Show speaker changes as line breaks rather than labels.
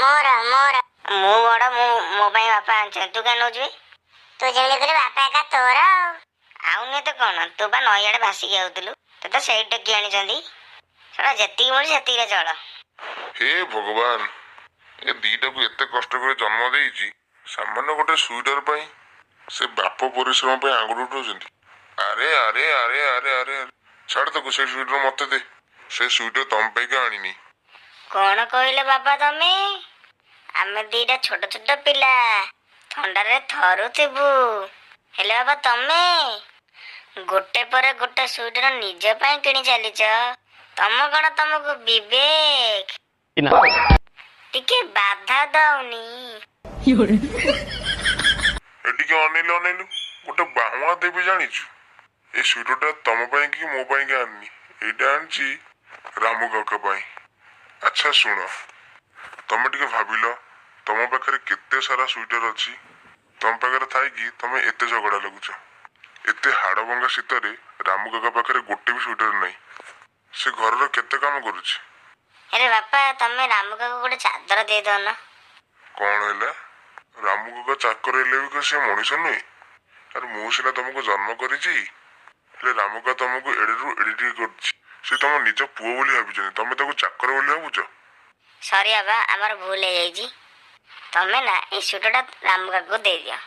ମୋର ମୋର।
ମୁଁ ବଡ଼, ମୁଁ ମୋ ପାଇଁ ବାପା ଆଣିଛନ୍ତି, ତୁ କାଇଁ ନଉଛୁ?
ତୁ ଯେମିତି କହିଲୁ ବାପା ଏକା ତୋର।
ଆଉ ନୁହେଁ ତ କଣ? ତୁ ବା ନଈଆଡ଼େ ଭାସିକି ଆଉଥିଲୁ, ତତେ ସେଇଠି ଟେକି ଆଣିଛନ୍ତି। ଶଳା ଯେତିକି ମିଳୁଛି ସେତିକିରେ ଚଳ।
ହେ ଭଗବାନ, ଏ ଦିଟାକୁ ଏତେ କଷ୍ଟ କରି ଜନ୍ମ ଦେଇଛି, ସାମାନ୍ୟ ଗୋଟେ ସୁଇଟର ପାଇଁ ସେ ବାପ ପରିଶ୍ରମ ପାଇଁ ଆଙ୍ଗୁଠି ଉଠଉଛନ୍ତି। ଆରେ ଆରେ ଆରେ ଆରେ ଆରେ ଆରେ, ଛାଡ଼ ତାକୁ, ସେ ସୁଇଟର ମତେ ଦେ। ସେ ସୁଇଟର ତମ ପାଇଁକା ଆଣିନି।
କଣ କହିଲ ବାପା ତମେ? ଆମେ ଦିଟା ଛୋଟ ଛୋଟ ପିଲା ଥଣ୍ଡାରେ ଥରୁଥିବୁ, ହେଲେ ବାପା ତମେ ଗୋଟେ ପରେ ଗୋଟେ ସୁଇଟର ନିଜ ପାଇଁ କିଣି ଚାଲିଛ। ତମ କଣ ତମକୁ ବିବେକ ଟିକେ ବାଧା ଦଉନି?
ଏଠିକି ଅନେଇଲୁ ଅନେଇଲୁ, ଗୋଟେ ବାହୁଆ ଦେବି ଜାଣିଛୁ। ଏ ସୁଇଟରଟା ତମ ପାଇଁ କି ମୋ ପାଇଁକା ଆଣିନି, ଏଇଟା ଆଣିଛି ରାମୁ କାକା ପାଇଁ। ଆଚ୍ଛା ଶୁଣ, ତମେ ଟିକେ ଭାବିଲ, ତମ ପାଖରେ କେତେ ସାରା ସୁଇଟର ଅଛି। ତମ ପାଖରେ ଥାଇକି ତମେ ଏତେ ଝଗଡ଼ା ଲାଗୁଛ। ଏତେ ହାଡ଼ଭଙ୍ଗା ଶୀତରେ ରାମୁ କାକା ପାଖରେ ଗୋଟେ ବି ସୁଇଟର ନାହିଁ। ସେ ଘରର କେତେ କାମ କରୁଛି।
ଆରେ ବାପା, ତମେ ରାମୁ କାକୁ ଗୋଟେ ଚାଦର ଦେଇଦଉନ।
କଣ ହେଲା, ରାମୁ କାକା ଚାକର ହେଲେ ବି ସେ ମଣିଷ ନୁହେଁ? ଆରେ ମୁଁ ସିନା ତମକୁ ଜନ୍ମ କରିଛି, ହେଲେ ରାମୁ କାକା ତମକୁ ଏଡ଼େରୁ ଏଡ଼େ ଟିକେ କରିଛି। ସେ ତମ ନିଜ ପୁଅ ବୋଲି ଭାବିଛନ୍ତି, ତମେ ତାକୁ ଚାକର ବୋଲି ଭାବୁଛ?
ସରି ବାବା, ଆମର ଭୁଲ ହେଇଯାଇଛି। ତମେ ନା ଏଇ ସୁଇଟରଟା ରାମୁ କାକୁ ଦେଇଦିଅ।